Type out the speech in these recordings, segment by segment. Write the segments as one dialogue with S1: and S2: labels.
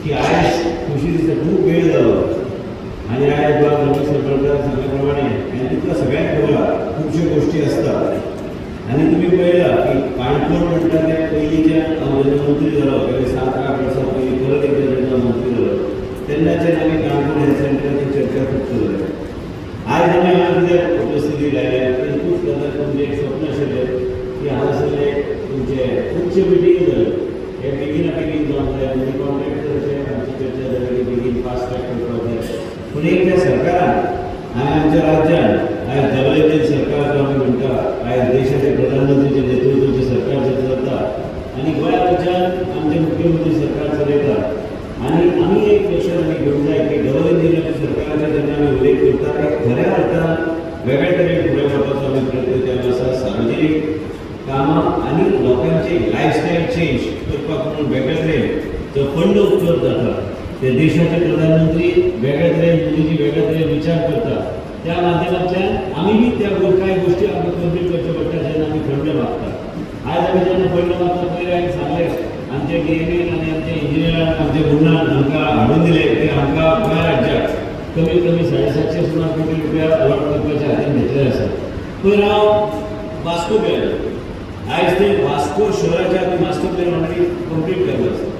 S1: की आयज खुशी दिसता, खूब वेळ जालो आनी आयज बाब रमेश सरकार सांगल्या प्रमाणे आनी तुमकां सगळ्यांक खबर आहा, खुबश्यो गोश्टी आसतात. आनी तुमी पळयला की काणकोण म्हणटा ते पयलींच्यान हांव जेन्ना मंत्री जालो, पयलीं 7-8 वर्सां पयलीं, परत एकदां जेन्ना मंत्री जालो तेन्नाच्यान आमी काणकोण हेल्थ सेंटराची चर्चा खूब चलल्या. आयज आमी हांगा कित्याक उपस्थिती लायल्या? एकूच गजाल, तुमचें एक स्वप्न आशिल्लें की हांगासरले तुमचे खुबशे मिटिंगी जाल्यो, हे बेगिना बेगीन जावंक जाय. म्हणजे कॉन्ट्रॅक्टराचे आमची चर्चा जाली की बेगीन फास्ट ट्रॅक करपाक जाय. पूण एक त्या सरकारान आनी आमच्या राज्यान आयज डबल इंजीन सरकार जो आमी म्हणटा, आयज देशाचे प्रधानमंत्रीचे नेतृत्वाचें सरकार जें चलता आनी गोंय राज्यान आमचे मुख्यमंत्री सरकार चलयता. आनी आमी एक लक्षात आमी घेवंक जाय की डबल इंजिनाच्या सरकाराचे जेन्ना आमी उल्लेख करता, एक खऱ्या अर्थान वेगळ्या तरेन फुडें वचपाचो आमी प्रयत्न केल्लो आसा. सार्वजनीक कामां आनी लोकांची लायफस्टायल चेंज करपाक म्हणून वेगळे तरेन जो फंड उपलब्ध जाता, ते देशाचे प्रधानमंत्री वेगळे तरेन, मोदीजी वेगळे तरेन विचार करता, त्या माध्यमांतल्यान आमी बी त्या कांय गोश्टी आमकां कंप्लीट करच्यो पडटा जेन्ना आमी फंड मागता. आयज आमी जेन्ना फंड मागता, पयलीं हांवें सांगलें, आमचे डीएमएन आनी आमचे इंजिनियरान, आमचे गुणान आमकां हाडून दिले की आमकां गोंय राज्याक कमीत कमी 750 सुमार कोटी रुपया अलॉट करपाचे हातीन घेतलेले आसा. पयर हांव वास्को गेलो. आयज ते वास्को शहराचे आमी मास्टर प्लॅन ऑलरेडी कंप्लीट केल्लो आसा.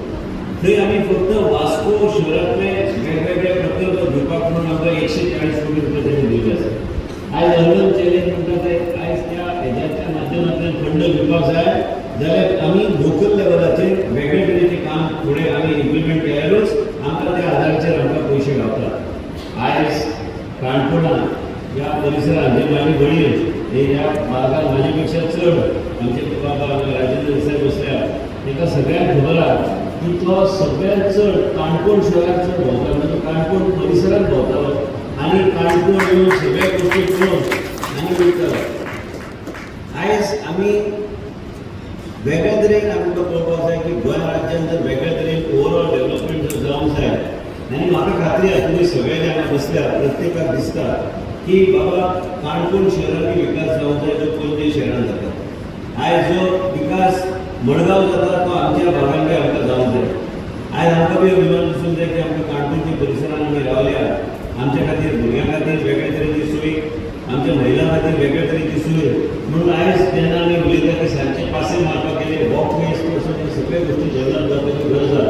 S1: थंय आमी फक्त वास्को शहरांतले वेगवेगळे प्रकल्प घेवपाक म्हणून आमकां 140 कोटी रुपया त्यांनी दिल्ले आसा. आयज अर्बन चॅलेंज म्हणटा ते आयज त्या हेज्याच्या माध्यमांतल्यान फंड घेवपाक जाय जाल्यार आमी लोकल लेवलाचेर वेगळे तरेचें काम फुडें आमी इम्प्लिमेंट केल्यारूच आमकां त्या आदाराचेर आमकां पयशे गावतात. आयज काणकोणांत ह्या परिसरांत जे म्हाजे वडील हे ह्या भागात म्हाजे पेक्षा चड आमचे बाबा राजेंद्र देसाय बसल्या, ताका सगळ्यांक खबर आहा की तो सगळ्यात चड काणकोण शहरात चड भोंवतालो, म्हणजे काणकोण परिसरात भोंवतालो आनी काणकोण येवन सगळ्या गोश्टी पळोवन आनी वयतालो. आयज आमी वेगळ्या तरेन आमकां पळोवपाक जाय की गोंय राज्यान जर वेगळ्या तरेन ओवरऑल डेव्हलपमेंट जर जावंक जाय, आनी म्हाका खात्री आसा, तुमी सगळे जे हांगा बसल्या प्रत्येकाक दिसता की बाबा काणकोण शहरांनी विकास जावंक जाय जो पणजे शहरान जाता. आयज जो विकास मडगांव जाता तो आमच्या भागान बी आमकां जावंक जाय. आयज आमकां बी अभिमान दिसूंक जाय की आमकां काणकोणच्या परिसरान आमी रावल्या. आमच्या खातीर, भुरग्यां खातीर वेगळे तरेची सोय, आमच्या महिलां खातीर वेगळे तरेची सोय. म्हणून आयज जेन्ना आमी उलयता की सांजचे पासय मारपाक गेले, वॉकवेज पासून हे सगळे गोश्टी डेव्हलप जावपाची गरज आसा.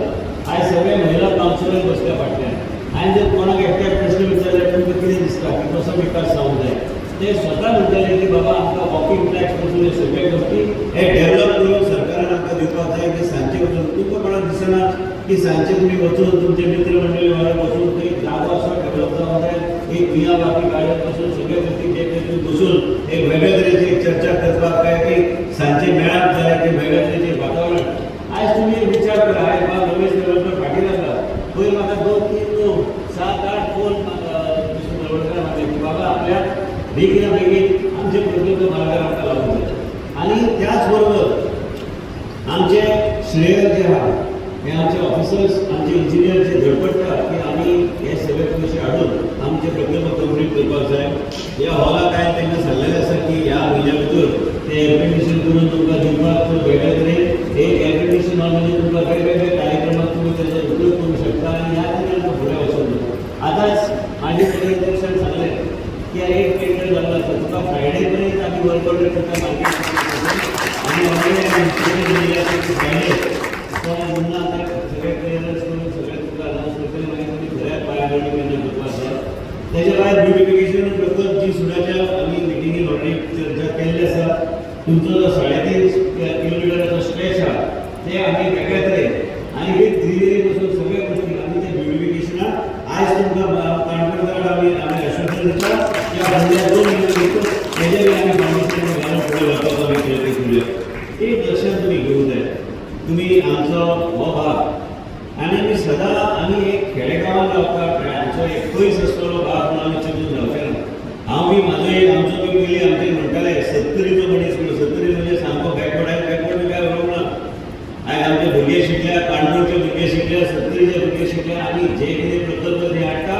S1: आयज सगळे महिला कावन्सिलर बसल्या फाटल्यान. आनी जर कोणाक एकट्याक प्रश्न विचारल्यार, तुमकां कितें दिसता की कसो विकास जावंक जाय, ते स्वता म्हणटले की बाबा आमकां वॉकिंग ट्रॅक्स पासून हे सगळे गोश्टी हे डेव्हलप करून सरकारान आमकां दिवपाक जाय की सांजचे वचून तुमकां कोणाक दिसना की सांजचे तुमी वचून तुमचे मित्र मंडळी वांगडा बसून थंय जागो असो डेव्हलप जावंक जाय, एक मिया बाकी गार्डन पासून सगळे गोश्टी जे थंय बसून एक वेगळे तरेची एक चर्चा करपाक काय एक सांजचे मेळाक जाय, ते वेगळे तरेचें वातावरण. आयज तुमी एक विचार करा, आयज बाब रमेश तळवलकर फाटीं आसा. पयर म्हाका 2, 3, 9, 7, 8 फोन मिस्टर तळवलकर मारले की बाबा आपल्या बेगिना बेगीन आमचे प्रकल्प मार्गार आमकां लावूंक जाय. आनी त्याच बरोबर आमचे श्रेय जे आहा, हे आमचे ऑफिसर्स, आमचे इंजिनियर जे धडपडटा की आमी हे सगळे पयशे हाडून आमचे प्रकल्प कंप्लीट करपाक जाय. ह्या हॉलाक हांवें तांकां सांगलेलें आसा की ह्या म्हयन्या भितर ते एअर कंडिशन करून तुमकां दिवपाक वेगळे तरेन एक एअर कंडिशन हॉल, म्हणजे तुमकां वेगवेगळे कार्यक्रमात तुमी तेजो उपयोग करूं शकता. आनी ह्या तरेन आमकां फुडें वचूंक जाय. आतांच म्हाजे अध्यक्षान सांगलें की एक टेंडर जाल्लो आसा, तुका फ्रायडे पर्यंत आमी वर्क ऑर्डर करता मार्केट आनी ऑलरेडी आमी इन्स्ट्रक्शन दिलेले आसा की फ्रायडे तो मुन्ना ते सगळे क्लियरन्स करून सगळे तुका अनाउन्स करतले. मागीर तुमी खऱ्या पायाभरणी केन्ना करपाक जाय. तेच्या भायर ब्युटिफिकेशन प्रकल्प जी सुडाच्या आमी मिटिंगेन ऑलरेडी चर्चा केल्ली आसा. तुमचो जो 3.5 किलोमिटराचो स्ट्रेच आहा, ते आमी वेगळे तरेन आनी विथ ग्रिनरी पासून सगळ्या गोश्टी आमी ते ब्युटिफिकेशनाक आयज तुमकां काणकोणकारांक आमी आश्वासन दिता की फुडल्या 2 म्हयन्या भितर तेजे बी आमी फावंडेशन घालून फुडें व्हरपाचो आमी प्रयत्न करुया. एक लक्षात तुमी घेवंक जाय, तुमी आमचो हो भाग आनी आमी सदां आमी एक खेडेगांवान रावता, आमचो एक पयस आसतलो भाग म्हणून आमी चिंतून रावचे ना. हांव बी म्हाजो एक आमचो बी पयलीं आमचे म्हणटाले सत्तरीचो मनीस म्हणून. सत्तरी म्हणजे सामको बॅकवर्ड. आयज बॅकवर्ड काय उलोवंक ना. आयज आमचे भुरगे शिकल्या, काणकोणचे भुरगे शिकल्या, सत्तरीचे भुरगे शिकल्या आनी जे कितें प्रकल्प जे हाडटा,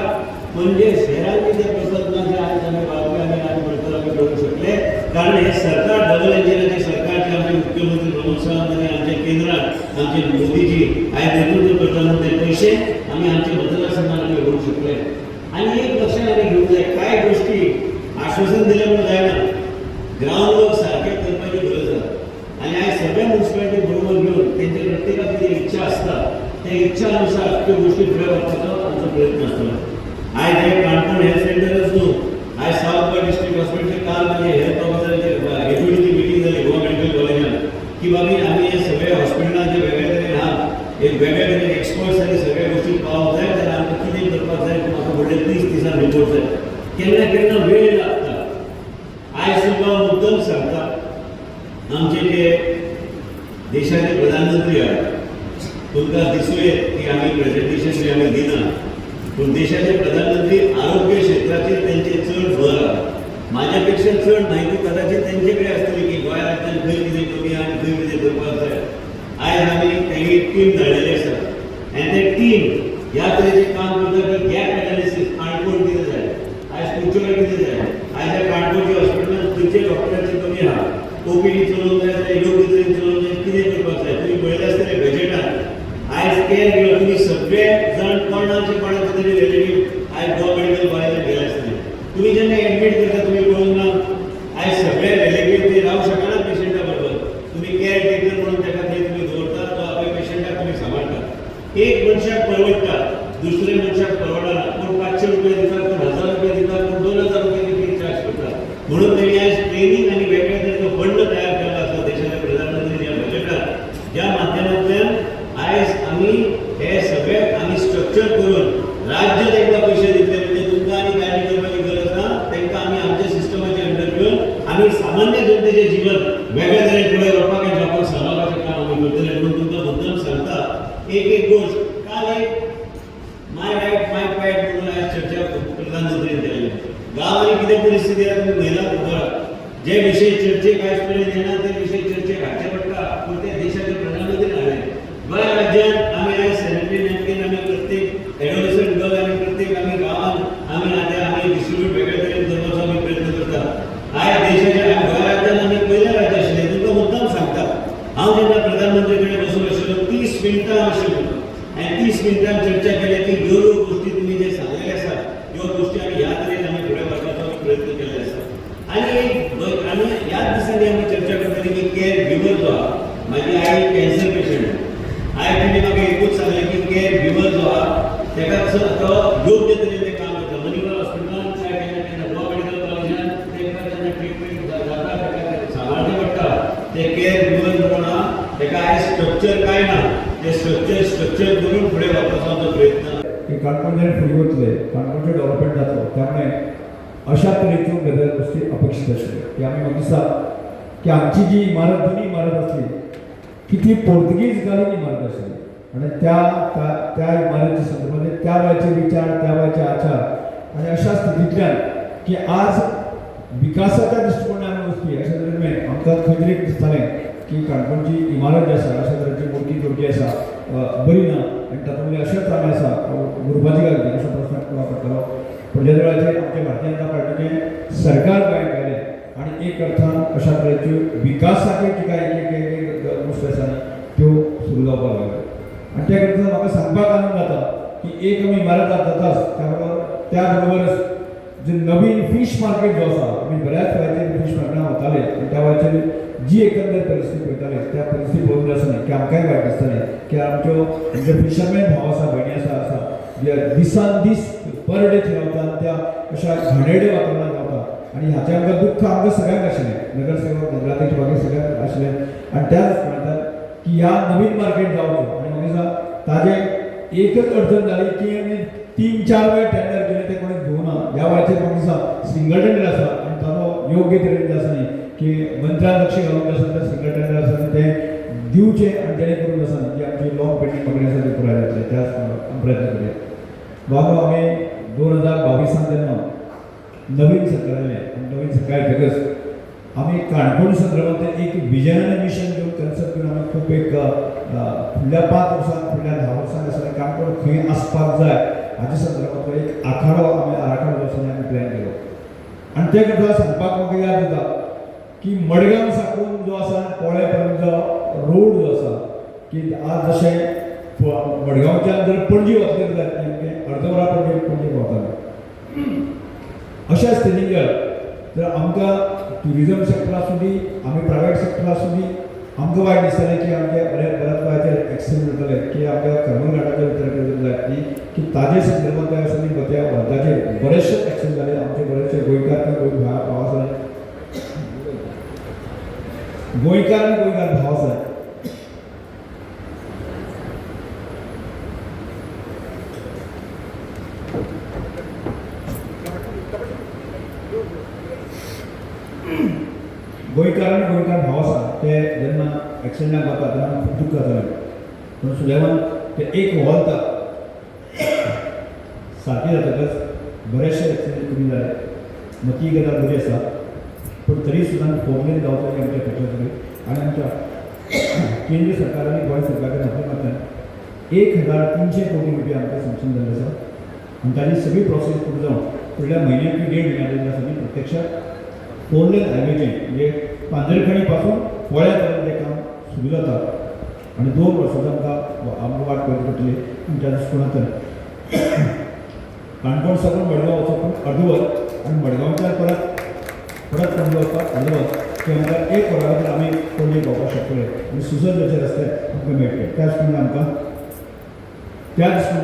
S1: म्हणजे शहरांनी ते प्रकल्प ना जे आयज आमी बाबी आमी आमी प्रकल्प आमी करूंक शकले, कारण हे सरकार डबल इंजिनाचे सरकार, जे आमचे मुख्यमंत्री प्रमोद सावंत आनी आमच्या केंद्रात आमचे मोदीजी आयज नेतृत्व करता म्हणून ते पयशे आमी आमच्या मतदारसंघात आमी व्हरूंक शकले. आनी एक लक्षात आमी घेवंक जाय, कांय गोष्टी आश्वासन दिलें म्हणून जायना, ग्रावंड वर्क सारकें करपाची गरज आसा. आनी आयज सगळ्या मुन्सिपालिटी बरोबर घेवन तेंच्या प्रत्येकाची जी इच्छा आसता त्या इच्छा अनुसार त्यो गोष्टी फुडें व्हरपाचो आमचो प्रयत्न आसतलो. आयज हे काणकोण हेल्थ सेंटरच न्हू, आयज सावथ गोवा डिस्ट्रिक्ट हॉस्पिटलचे काल म्हणजे हेल्थ ऑफिसराचे एचओडीची मिटींग जाली गोवा मेडिकल कॉलेजान की बाबी आमी हे सगळे हॉस्पिटलां जे वेगळे तरेन आहा, एक वेगळे तरेन एक्सपर्ट्स आनी सगळ्या गोष्टी पावंक जाय जाल्यार आमकां कितें करपाक जाय. म्हाका व्हडले 30 दिसां रिपोर्ट जाय. केन्ना केन्ना वेळ लागता. आयज सुद्दां मुद्दम सांगता, आमचे जे देशाचे प्रधानमंत्री आहात, तुमकां दिसूं येत की आमी प्रेझेंटेशन बी आमी दिना, पूण देशाचे प्रधानमंत्री आरोग्य क्षेत्राचेर तेंचे चड भर आहा. माझ्या पेक्षा चड म्हायती कदाचित तेंचे कडेन आसतली की गोंय राज्यान खंय कितें कमी आहा आनी खंय कितें करपाक जाय. आयज आमी तेणी एक टीम धाडलेली आसा आनी ते टीम ह्या तरेचें काम करता की गॅप एनालिसीस, काणकोण कितें जाय, आयज कुडचडे कितें जाय, आयज ह्या काणकोणच्या हॉस्पिटलान खंयचे डॉक्टरांची कमी आहा, ओपीडी चलोवंक जाय जाल्यार योग्य तरेन चलोवंक जाय, कितें करपाक जाय. तुमी पळयलें आसतलें बजेटान आयज केअर गिवर, तुमी सगळे जाण कोणाचे कोणाचे तरी रिलेटीव आयज गोवा मेडिकल कॉलेजात गेले आसतले. तुमी जेन्ना एडमीट करता, तुमी पळोवंक ना, आयज सगळे रिलेटीव ते रावंक शकना पेशंटा बरोबर. तुमी केअर टेकर म्हणून ताका थंय तुमी दवरता, तो आपल्या पेशंटाक तुमी सांबाळटा. एक मनशाक परवडटा, दुसऱ्या मनशाक परवडना. कोण 500 रुपये दिता, कोण 1000 रुपये दिता, कोण 2000 रुपये देखील चार्ज करता. म्हणून तेणी आयज ट्रेनिंग आनी वेगळ्या तरेचो फंड तयार केल्लो आसा देशाच्या प्रधानमंत्री ह्या बजेटात, ज्या माध्यमांतल्यान आयज आमी हे सगळे आमी स्ट्रक्चर करून राज्य तांकां पयशे दितले. म्हणजे तुमकां आनी काळजी करपाची गरज ना. तांकां आमी आमच्या सिस्टमाचे अंडर घेवन आमी सामान्य जनतेचें जीवन वेगळ्या तरेन फुडें व्हरपाक आनी लोकांक सांबाळपाचें काम आमी करतले. म्हणून तुमकां मुद्दम सांगता एक एक गोश्ट. काल एक माय रायट माय पॅड म्हणून आयज चर्चा प्रधानमंत्र्यांनी केल्ली. गांवांनी कितें परिस्थिती आसा तुमी महिला खबर आहा. जे विशय चर्चेक आयज पर्यंत येना ते विशय चर्चेक हाडचे पडटा, पूण ते देशाचे प्रधानमंत्री हाडले. गोंय राज्यात आमी आयज सॅनिटरी नॅपकीन आमी प्रत्येक एडोलसंट गर्ल आनी प्रत्येक आमी गांवांत आमी आतां आमी डिस्ट्रिब्यूट वेगळे तरेन करपाचो आमी प्रयत्न करता. आयज देशाच्या आमी गोंय राज्यान आमी पयलें राज्य आशिल्लें. तुमकां मुद्दाम सांगता, हांव जेन्ना प्रधानमंत्री कडेन बसून आशिल्लो, 30 मिनटां आशिल्लो आनी 30 मिनटां चर्चा केली की ह्यो ह्यो गोष्टी तुमी जे सांगलेले आसा, ह्यो गोष्टी आमी ह्या तरेन आमी फुडें व्हरपाचो प्रयत्न केल्ले आसा. आनी एक आनी ह्याच दिसांनी आमी चर्चा करतली की केअर गिवर जो आहा, म्हाजी आई कॅन्सर पेशंट. आयज तिणे म्हाका एकूच सांगलें की केअर गिवर जो आहा तेका तो योग्य तरेन ते काम करता. मणिपाल हॉस्पिटलान काय केन्ना केन्ना गोवा मेडिकल कॉलेजान तेका जेन्ना ट्रिटमेंट जाता, तेका सांबाळचें पडटा. ते केअर गिवर म्हणून आहा, तेका आयज स्ट्रक्चर काय ना, ते स्ट्रक्चर स्ट्रक्चर करून फुडें व्हरपाचो आमचो प्रयत्न.
S2: की काणकोण जेन्ना फुडें वतले, काणकोणचें डेव्हलपमेंट जातलो, त्यामुळे अशा तरेच्यो गजाल गोश्टी अपेक्षीत आशिल्ल्यो की आमी म्हाका दिसता की आमची जी इमारत, जुनी इमारत आसली की ती पोर्तुगीज कालीन इमारत आशिल्ली आनी त्या त्या त्या इमारतीच्या संदर्भात त्या वेळाचे विचार, त्या वेळाचे आचार आनी अशा स्थितींतल्यान की आज विकासाच्या दृश्टिकोनान आमी वचपी अशा तरेन आमकां खंय तरी दिसतालें की काणकोणची इमारत जी आसा, अशा तरेची मोडकी तोडकी आसा, बरी ना आनी तातूंतले अशेंच आमी आसा उरपाची काय कितें असो प्रस्न पडटालो. पूण ज्या वेळाचेर आमच्या भारतीय जनता पार्टीचें सरकार गोंयांत आयलें आनी एक अर्थान अशा तरेच्यो विकासाच्यो जी काय एक एक एक एक गोश्टी आसा न्ही त्यो सुरू जावपाक लागल्यो. आनी त्या करता म्हाका सांगपाक आनंद जाता की एक आमी इमारत जाताच, त्या बरोबरच जे नवीन फीश मार्केट जो आसा, आमी बऱ्याच वेळाचेर फीश मार्केटान वताले आनी त्या वेळाचेर जी एकंदर परिस्थिती पळयताले, त्या परिस्थिती पळोवन आसा न्ही की आमकांय वायट दिसतालें की आमच्यो आमचे फिशरमॅन भाव आसा, भयणी आसा आसा जे दिसान दीस पर डे थंय रावता आनी त्या अशा घाणेरड्या वातावरणांत रावता. आनी हाचें आमकां दुख्ख आमकां सगळ्यांक आशिल्लें, नगरसेवक, नगराध्यक्ष, बाकी सगळ्यांक आशिल्लें. आनी त्याच प्रमाणान की ह्या नवीन मार्केट जावचो आनी म्हाका दिसता ताजें एकच अडचण जाली की आमी 3-4 वेळ टेंडर केले, ते कोणी घेवना. ह्या वेळाचेर म्हाका दिसता सिंगल टेंडर आसा आनी ताजो योग्य तरेन जे आसा न्ही की मंत्र्यान लक्ष घालून जे आसा ते सिंगल टेंडर आसा न्ही ते दिवचे आनी जेणे करून आसा न्ही जी आमची लॉंग पेंडींग मागणी आसा ती पुराय जातली, त्याच आमी प्रयत्न करुया. बाबा, आमी 2022 जेन्ना नवीन सरकार आयलें आनी नवीन सरकार येतकच आमी काणकोण संदर्भात एक विजन आनी मिशन घेवन, कन्सेप्ट घेवन आमी खूब एक फुडल्या 5 वर्सांत, फुडल्या 10 वर्सांत आसा काणकोण खंय आसपाक जाय हाचे संदर्भातलो एक आखाडो आमी आराखडो जो आसा आमी प्लॅन केलो. आनी ते करता सांगपाक म्हाका याद जाता. की मडगांव साकून जो आसा पोळे पर्यंत जो रोड जो आसा की आज जशें मडगांवच्यान जर पणजी वतले जाल्यार नेमकें अर्द वरां पणजी पणजी पावताले. अशा स्थितीन तर आमकां ट्युरिजम सेक्टर आसूं दी, आमी प्रायवेट सेक्टर आसूं दी, आमकां वायट दिसतालें की आमचे बऱ्याच वेळाचेर एक्सिडंट जाताले की आमच्या करमल घाटाचेर विचार केलो जायत न्ही की ताजे संदर्भात त्या दिसांनी त्या वताचेर बरेचशे एक्सिडंट जाले. आमचे बरेचशे गोंयकार किंवा गोंय भाव आसा, गोंयकार आनी गोंयकार भाव आसा. गोंयकार आनी गोंयकार भाव आसा ते जेन्ना एक्सिडंटाक वता तेन्ना खूब दुख्ख जातालें. पूण सुदैवान ते एक व्हॉलता सारकें जातकच बरेचशे एक्सिडंट कमी जाले. मग ती गजाल बरी आसा, पूण तरी सुद्दां फोर लेन जावचो ही आमची अपेक्षा आसली. आनी आमच्या केंद्र सरकार आनी गोंय सरकाराच्या माध्यमांतल्यान 1300 कोटी रुपया आमकां सँक्शन जाल्ले आसा आनी ताजी सगळी प्रोसेस पुरो जावन फुडल्या म्हयन्याक किंवा 1.5 म्हयन्या जे आसा ती प्रत्यक्षात फोर लेन हायवेचें म्हणजे पांजरखणी पासून पोळ्या पर्यंत तें काम सुरू जाता आनी 2 वर्सांचो आमकां आमकां वाट पळोवची पडटली. आनी त्या दृश्टिकोनांतल्यान काणकोण साकून मडगांव वचप पूण अर्द वर आनी मडगांवच्यान परत परत पणजे वचपाक अर्द वर की आमकां 1 वरा भितर आमी पणजे पावपाक शकतले आनी सुसज्ज रस्ते आमकां मेळटले. त्या दृश्टीन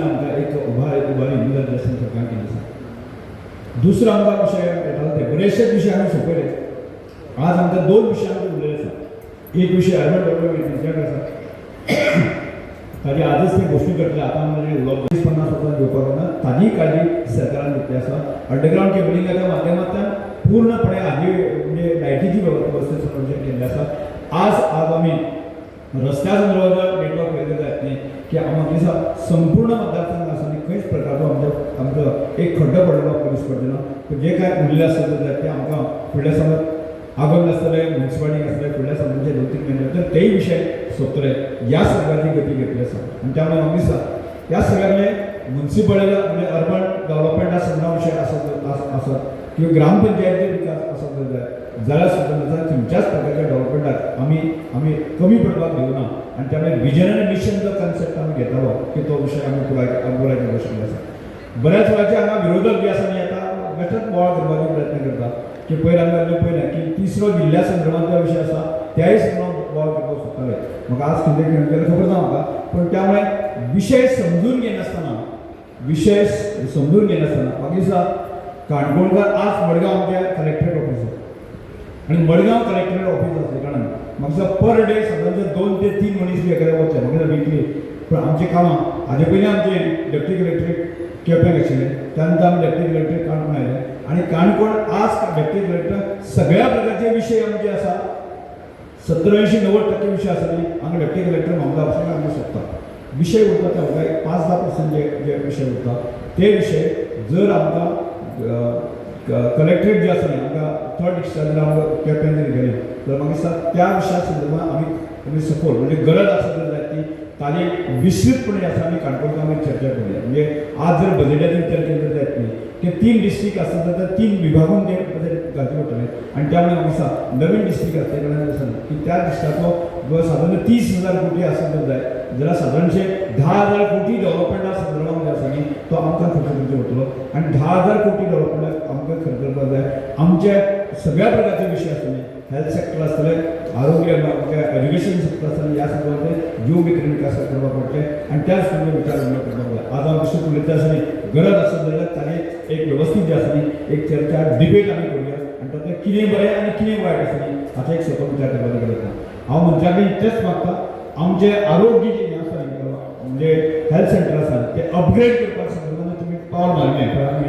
S2: आमकां एक उबारी मदत जी आसा सरकारान केली आसा. दुसरो आमकां विशय येतालो ते बरेचशे विशय आमी सोंपयले. आज आमकां 2 विशय आमचे उरलेले आसा. एक विशय अर्बन डेव्हलपमेंट आसा, ताजी आजच ते घोशणा करतले. आतां आमकां उलोवप 30-50 वर्सां घेवपाक ना, ताजीय काळजी सरकारान घेतली आसा. अंडरग्रावंड केबलिंगाच्या माध्यमांतल्यान पूर्णपणे आदी म्हणजे लायटीची वेवस्था केल्ली आसा. आज आज आमी रस्त्या संदर्भात नेटवर्क पळयलें जायत न्ही की आमकां दिसा संपूर्ण मतदारसंघ आसा न्ही खंयच प्रकारचो आमचो आमचो एक खड्डो पडलेलो आमकां दिसपडचें ना. पूण जे कांय उरलेले आसता जाल्यार ते आमकां फुडल्या समज आगोंद आसतलें, मुन्सिपालिटी आसतलें, फुडल्या समज 2-3 म्हयने भितर तेय विशय सोंपतले. ह्या सगळ्याची गती घेतली आसा. आनी त्यामुळे म्हाका दिसता ह्या सगळ्यांतले मुन्सिपालिटी म्हणजे अर्बन डेव्हलपमेंटा संदर्भात विशय आसत आसत किंवा ग्रामपंचायतीचे विकास आसत जाल्यार सुद्दां खंयच्याच प्रकारच्या डेव्हलपमेंटाक आमी आमी कमी पडपाक दिवना. आनी त्यामुळे विजन आनी मिशन जो कन्सेप्ट आमी घेतालो की तो विशय आमी पुराय पुराय करपाक शकले आसा. बऱ्याच वेळाचे हांगा विरोधक जे आसा न्ही आतां बेश्टेच बोवाळ करपाचो प्रयत्न करता की पयर आमी आमी पळयलें की तिसरो जिल्ल्या संदर्भात जो विशय आसा त्याय संदर्भात बोवाळ करपाक सोदताले. म्हाका आज कितें केलें खबर ना म्हाका, पूण त्यामुळे विशय समजून घेनासतना म्हाका दिसता काणकोणकार आज मडगांव आमच्या कलेक्टरेट ऑफिस आसा आनी मडगांव कलेक्टरेट ऑफिस आसले कारणान म्हाका दिसता पर डे सादारण 2 ते 3 मनीस बी एखाद्या वतले म्हाका दिसता विकली. पूण आमचें कामां हाजे पयलीं आमचें डेप्टी कलेक्टरेट केप्यांक आशिल्लें, त्या नंतर आमी डेप्टी कलेक्टर काणकोण आयले आनी काणकोण आज डेप्टी कलेक्टर सगळ्या प्रकारचे विशय आमचे आसा 70-80-90% विशय आसा न्ही हांगा डेप्टी कलेक्टर मामला ऑफिसाक आमी सोदता. विशय उरता ते आमकां एक 5-10% जे विशय उरता ते विशय जर आमकां कलेक्टरेट जे आसा न्ही आमकां थर्ड डिस्ट्रिक्ट जर आमकां केप्यां जर गेलें जाल्यार म्हाका दिसता त्या विशया संदर्भात आमी आमी सपोर्ट म्हणजे गरज आसा जर जायत ती ताजी विस्तृतपणे आसा आमी काणकोणकार आमी चर्चा करुया. म्हणजे आज जर बजेटाचो विचार केलो जायत न्ही ते 3 डिस्ट्रिक्ट आसता जाल्यार 3 विभागून ते बजेट घालचे पडटले. आनी त्यामुळे म्हाका दिसता नवीन डिस्ट्रिक्ट आसले कारणान आसा न्ही की त्या डिस्ट्रिक्टाचो सादारण 30,000 कोटी आसत जर जायत जाल्यार सादारणशे 10,000 कोटी डेव्हलपमेंटा संदर्भात जे आसा न्ही तो आमकां खर्च करचो पडटलो. आनी 10,000 कोटी डेव्हलपमेंटाक आमकां खर्च करपाक जाय. आमचे सगळ्या प्रकारचे विशय आसतले न्ही, हेल्थ सेक्टर आसतलें, आरोग्य एज्युकेशन सेक्टर आसतलें, ह्या संदर्भात जीव वितरण विकास करपाक पडटलें आनी त्या दृश्टीन विचार विमर्श करपाक जाय. आज हांव दुसरें उलयता आसतना गरज आसत जाल्यार ताजेर एक व्यवस्थीत जे आसा न्ही एक चर्चा डिबेट आमी करुया आनी तातूंत कितें बरें आनी कितें वायट आसा न्ही हाचो एक स्वता विचार करपाची गरज ना. हांव मनशा कडेन इतलेंच मागता आमचें आरोग्य जें आसा न्ही म्हणजे हेल्थ सेंटर आसा ते अपग्रेड करपाक संदर्भात तुमी पावल मारलें. पण आमी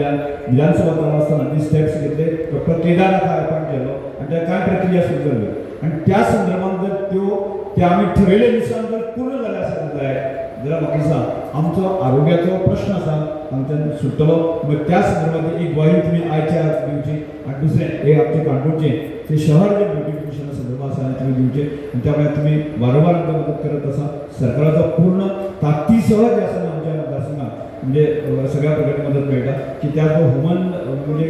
S2: विधानसभा चालू आसतना ती स्टेप्स घेतले, डॉक्टर केदार हाका अपॉयंट केलो आनी त्या कांय प्रक्रिया सुरू जाल्यो आनी त्या संदर्भात जर त्यो ते आमी ठरयले नुसार जर पूर्ण जाले आसत जाय जाल्यार म्हाका दिसता आमचो आरोग्याचो प्रश्न आसा आमच्यान सुट्टलो. मग त्या संदर्भात एक ग्वाही तुमी आयच्या आज दिवची. आनी दुसरें हे आमचें काणकोणचें ते शहर जे ब्युटिफिकेशना संदर्भात आसा तुमी दिवचे. आनी त्यामुळे तुमी वारंवार आमकां मदत करत आसा. सरकाराचो पूर्ण ताकदीसह जे आसा आमच्या मतदारसंघात म्हणजे सगळ्या प्रकारची मदत मेळटा की त्याच बरोबर ह्युमन म्हणजे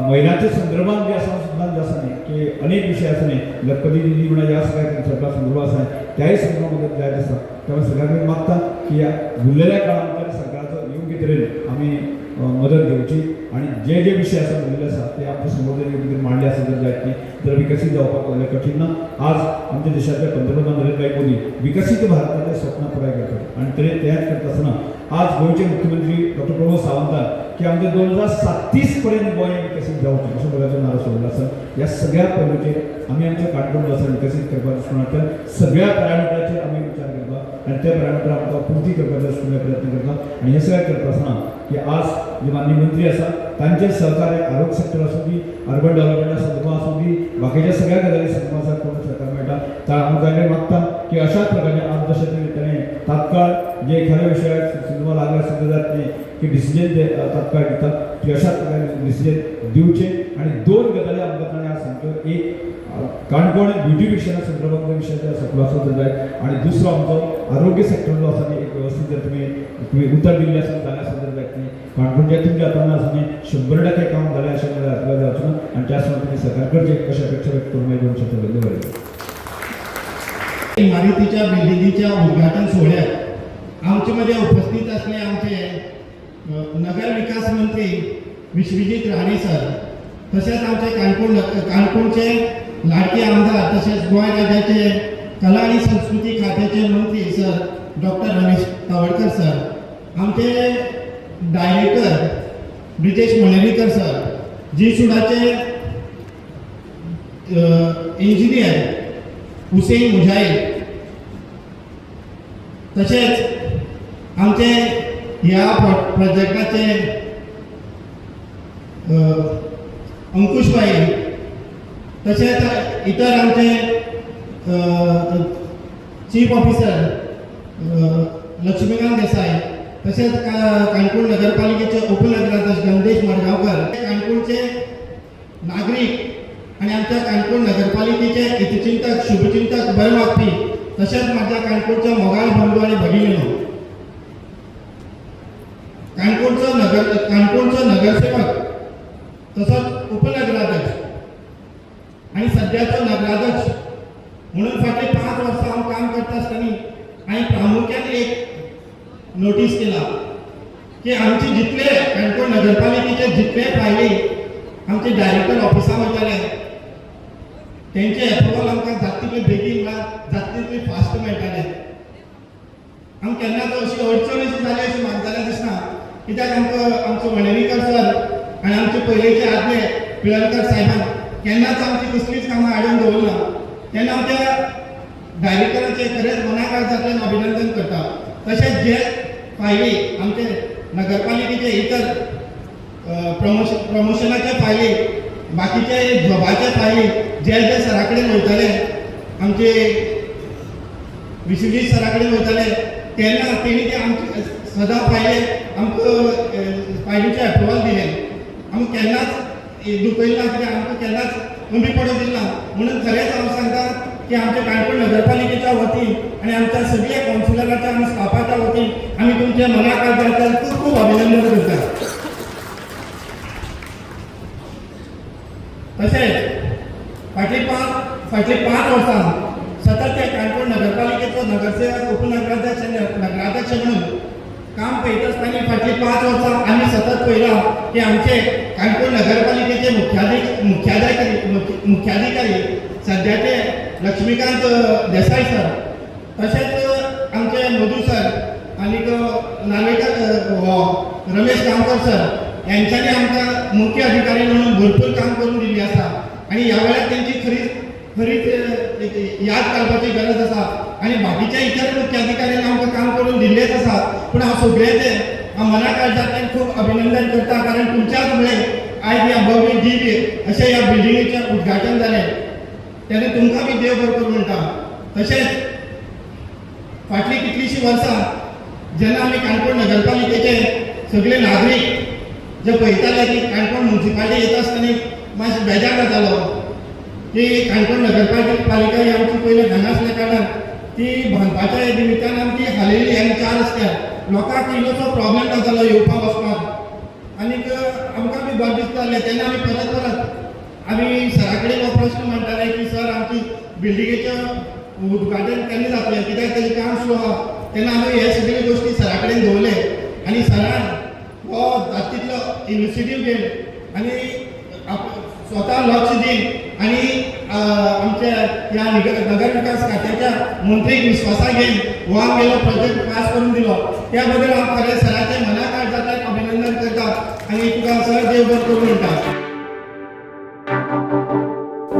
S2: महिलांच्या संदर्भात जे आसा सुद्दां जे आसा न्ही की अनेक विशय आसा न्ही, लखपती दिदी म्हणा, ह्या सगळ्या कन्सेप्टा संदर्भ आसा, त्याही संदर्भात मदत जायत आसा. त्यामुळे सगळ्या कडेन मागता की ह्या उरलेल्या काळा भितर सरकाराचो योग्य तरेन आमी मदत घेवची आनी जे जे विशय आसा उरलेले आसा ते आमच्या समोर जर योग्य तरेन मांडले आसा जर जायत न्ही तर विकसीत जावपाक व्हडलें कठीण ना. आज आमच्या देशाचे पंतप्रधान नरेंद्रभाई मोदी विकसीत भारताचे स्वप्न पुराय करतात आनी ते तेच करता आसतना आज गोंयचे मुख्यमंत्री डॉक्टर प्रमोद सावंतान की आमचे 2037 पर्यंत गोंय विकसीत जावचें अशें प्रकारचो नारो सोडलो आसा. ह्या सगळ्या पैलूचेर आमी आमच्या काणकोण आसा विकसीत करपाक दृश्टीकोनांतल्यान सगळ्या पॅरामिटराचेर आमी विचार करता आनी त्या पॅरामिटर आमकां पुर्ती करपाचो दृश्टीकोनान प्रयत्न करता. आनी हें सगळें करता आसतना की आज जे माननीय मंत्री आसा तांचे सहकार्य आरोग्य सेक्टर आसूं दी, अर्बन डेव्हलपमेंटा संदर्भात आसूं दी, बाकीच्या सगळ्या गजाली संदर्भात आसा कोण सरकार मेळटा. तर हांव तांकां मागता की अशाच प्रकारे आज जशें ताणें तात्काळ जे एखाद्या विशयाक संदर्भात लागले आसत जात न्ही की डिसिजन ते तात्काळ दितात की अशाच प्रकारे डिसिजन दिवचे. आनी दोन गजाली आमकां ताणें आज सांगच्यो, एक काणकोण ब्युटिफिकेशना संदर्भातलो विशय जर सकलो आसत जर जायत आनी दुसरो आमचो आरोग्य सेक्टर जो आसा न्ही एक वेवस्थीत जर तुमी तुमी उतर दिल्लें आसा जालें आसत जर जायत न्ही, काणकोणच्या तुमच्या हातान आसा न्ही 100% काम जालें अशें म्हणल्यार आपल्याक जावचें ना आनी त्या सुद्दां तुमी सहकार करचें अशें अपेक्षा व्यक्त करून मागीर दोन शब्द बरें.
S3: इमारतीच्या बिल्डिंगेच्या उद्घाटन सोहळ्यात आमचे मध्ये उपस्थित असले आमचे नगर विकास मंत्री विश्वजीत राणे सर, तसेच आमचे काणकोणचे लाडके आमदार तसेच गोंय राज्याचे कला आणि संस्कृती खात्याचे मंत्री sir doctor Ramesh Tawadkar sir, आमचे डायरेक्टर ब्रिजेश मणेरीकर सर, जी सुडाचे इंजिनियर हुसेन मुजाहीद, तशेंच आमचे ह्या प्रोजेक्टाचे अंकुश भाई, तशेंच इतर आमचे चीफ ऑफिसर लक्ष्मीकांत देसाय, तशेंच काणकोण नगरपालिकेचे उपनगराध्यक्ष गंगेश मडगांवकर, काणकोणचे नागरीक आणि आमच्या काणकोण नगरपालिकेचे हितचिंतक, शुभचिंतक, बरें मागपी, तशेंच म्हाज्या काणकोणच्या मोगाळ बंधू आणि भगिनीनो, काणकोणचो नगरसेवक तसोच उपनगराध्यक्ष आणि सद्याचो नगराध्यक्ष म्हणून फाटली 5 वर्सां हांव काम करता आसतना हांवें प्रामुख्यान एक नोटीस केला की आमचे जितले काणकोण नगरपालिकेचे जितले फायली आमचे डायरेक्टर ऑफिसा वयताले तेंचे एप्रुवल आमकां जाता तितले बेगीन म्हळ्यार जाता तितले फास्ट मेळटाले. आमकां केन्नाच अशी अडचण अशी जाली अशी म्हाका जाल्यार दिसना, कित्याक आमकां आमचो वणेरीकर सर आनी आमचे पयलींचे आदले पिळर्णकर साहेबान केन्नाच आमची कसलीच कामां आडोवन दवरना. तेन्ना आमच्या डायरेक्टराचें खरेंच मना काळजांतल्यान अभिनंदन करता. तशेंच जे फायली आमचे नगरपालिकेचे इतर प्रमोशनाचे फायली, बाकीचे जॉबाचे फायली जे जे सरा कडेन वयताले, आमचे विश्वजीत सरा कडेन वयताले तेन्ना तेणी ते आमचे सदां फायले आमकां फायलीचें एप्रुवल दिलें. आमकां केन्नाच दुखयलें ना, कित्याक आमकां केन्नाच कमी पडूंक दिलें ना. म्हणून खरेंच हांव सांगता की आमच्या काणकोण नगरपालिकेच्या वतीन आनी आमच्या सगळ्या कावन्सिलराच्या आनी स्टाफाच्या वतीन आमी तुमच्या मना काळजांतल्यान खूब खूब अभिनंदन करता. तशेंच फाटलीं 5 वर्सां सतत त्या काणकोण नगरपालिकेचो नगरसेवक, उपनगराध्यक्ष आनी नगराध्यक्ष म्हणून काम पळयता आसतना फाटलीं 5 वर्सां आमी सतत पळयलां की आमचे काणकोण नगरपालिकेचे मुख्याधिकारी सद्याचे लक्ष्मीकांत देसाय सर, तशेंच आमचे मधू सर आनीक नार्वेकर हो रमेश गांवकर सर यांच्यानी आमकां मुख्य अधिकारी म्हणून भरपूर काम करून दिल्ली आसा आनी ह्या वेळार तेंची खरीच खरीच एक याद काडपाची गरज आसा. आनी बाकीच्या इतर मुख्य अधिकाऱ्यांनी आमकां काम करून दिल्लेच आसा, पूण हांव सगळ्यांचें हांव मना काळजांतल्यान खूब अभिनंदन करता, कारण तुमच्याच मुळे आयज ह्या भव्य दिव्य अशें ह्या बिल्डिंगेचें उद्घाटन जालें. तेन्ना तुमकां बी देव बरो करूं म्हणटा. तशेंच फाटलीं कितलींशीं वर्सां जेन्ना आमी काणकोण नगरपालिकेचे सगळे नागरीक जे पळयताले की काणकोण मुन्सिपालिटी येता आसतना मातशें बेजार जातालो की काणकोण नगरपालिका ही आमची पयलीं हांगा आसल्या कारणान ती बांदपाच्या निमित्तान आमची हालयली आनी 4 रस्त्यार. लोकांक इल्लोसो प्रॉब्लेम जातालो येवपाक वचपाक आनीक आमकां बी बरें दिसतालें. तेन्ना आमी परत परत आमी सरा कडेन हो प्रश्न मांडटाले की सर, आमची बिल्डिंगेचें उद्घाटन केन्ना जातलें, कित्याक तेजें काम स्लो आहा. तेन्ना आमी हे सगळे गोश्टी सरा कडेन दवरले आनी सरान हो जाता तितलो इनिशिएटीव घेवन आनी स्वता लक्ष दिवन आनी आमच्या ह्या नगर विकास खात्याच्या मंत्रीक विश्वासा घेवन हो आमगेलो प्रोजेक्ट पास करून दिलो. त्या बद्दल हांव खरें सराचें मना काळजांतल्यान अभिनंदन करता आनी तुका सर देव बरें करूं म्हणटा.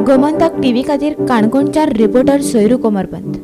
S4: गोमंतक टीव्ही खातीर काणकोणच्या रिपोर्टर सोयरू कोमरपंत.